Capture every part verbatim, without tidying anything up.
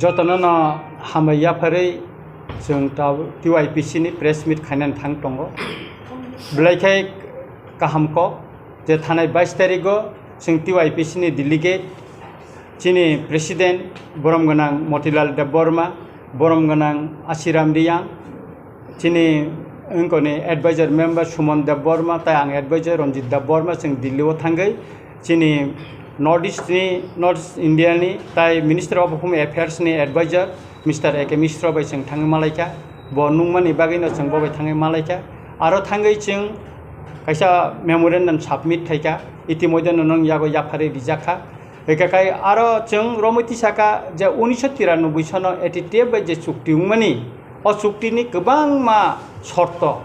Jotono no hambai yapharwi chwng ta-, T Y P C ni press meet khainani thang tongo. Belai khe kaham kok je thanai bais tarigo chwng T Y P C ni delegate, chini president borom gwnang Motilal Debbarma, borom gwnang Asiram Riyang, chini wngkoni advisor member Suman Debbarma, tai ang advisor Ranjit Debbarma, chwng Delhi o thangwi chini North East ni, North East India ni, tai Minister of Home Affairs ni advisor Mister A K Mishra bai chwng thangwi malaikha. Bo nungmani bagwi no chwng bo bai thangwi malaikha. Aro thangwi chwng kaisa memorandum submit khaikha, itimodhye no nung yago yapharwi rijakha. Hwnkhe kai aro chwng romwi tisakha je unisho tiranoboi sono A T T F bai je chukti wngmani, o chukti ni kwbangma shorto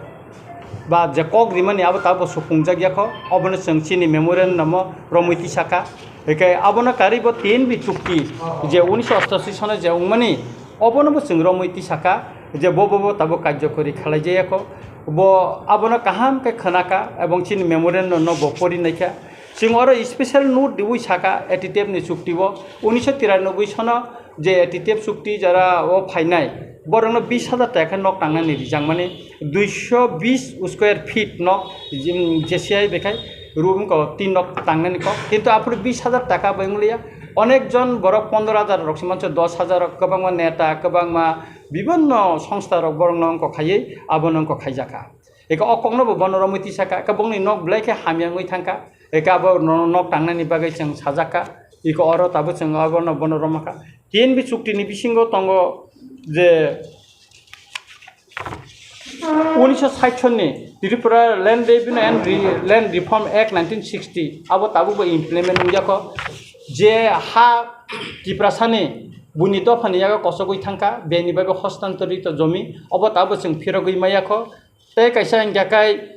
ba je kok rimani abo tabuk supungjak yakho, obono chwng chini memorandum o romwi tisakha. Hwnkhe abono karwi bo T N B chukti je unisho ostashi sono je wngmani, obono bo chwng romwi tisakha je bo bo bo tabuk karjokori khwlaijak yakho. Bo abono kaham khe khwnakha ebong chini memorandum no bo pori naikha. Chwng oro special note riwi sakha A T T F ni chukti o unisho tiranoboi sono je A T T F chukti jara o phainai, borokno bis hajar taka khe nok tangnani rijakmani, duisho bis square feet nok, jim, J C I bekhai room ko tin nok tangnani kok, kintu aphuru bis hajar taka bai wnglia. Onek jon borok pondro hajar rok se manse, dos hajar rok, kwbangma neta, kwbangma bibinno songstha rok borokno wngkok khaiwi abono wngkok khaijakha. Eka o kokno bo bono romwi tisakha, eka bongni nok belai khe hamya wngwi thangkha, eka abo no-, nok tangnani bagwi chwng sajakha, eko oro tabuk chwng abono bono romkha. T N B chukti ni bisingo tongo je unisho sait sonni Tripura Land Revenue and Re-, Land Reform Act nineteen sixty, abo tabuk bo implement wngya kho. Je ha Tiprasani buini dophani yago kosogwi thangkha, beni bai bo hostantorito jomi, obo tabuk chwng phirogwi maya kho. Tei kaisa hwnkha khe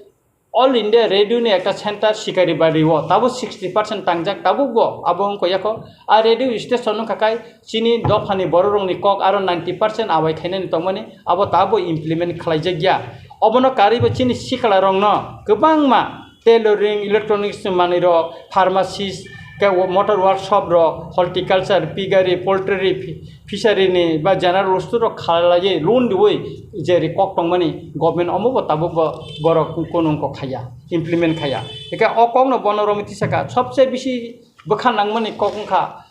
All India Radio ni ekta center Sikari Bari o tabuk sixty percent tangjak, tabuk bo abo wngkha yakho. A radio station wngkha khe chini dophani borok rokni kok aro ninety percent awai khainani tongmani, abo tabuk implement khlaijak ya. Obono karwi bo chini sikla rokno kwbangma tailoring, electronics manwi rok, pharmacist, khe motor workshop rok, horticulture, piggery, poultry, fishery ni ba general store rok khalaiwi loan riwi je ri kok tongmani government omo bo tabuk bo borok kunung kok khaiya, implement khaiya. Eke o kok no bono romwi tisaka sobse bisi bwkha nangmani kok wngkha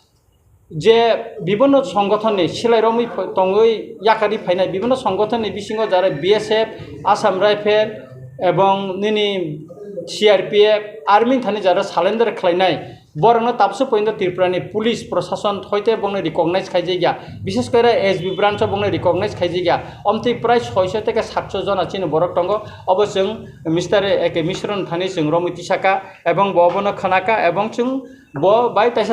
je bibinno songothon ni silai romwi pho-, tongwi yakarwi phainai bibinno songothon ni bisingo jara B S F, Assam Rifle ebong nini C R P F, army thani jara surrender khlainai. Borokno tabuk porjonto Tripura ni police prosason hoite bongni recognize khaijak ya, bishes kore S B branch o bongni recognize khaijak ya. Omtwi prai soiso teke satso jona chini borok tongo. Obo chwng Mister A K Mishra ni thani chwng romwi tisaka ebong bo obono khwnaka ebong chwng bo bai taisa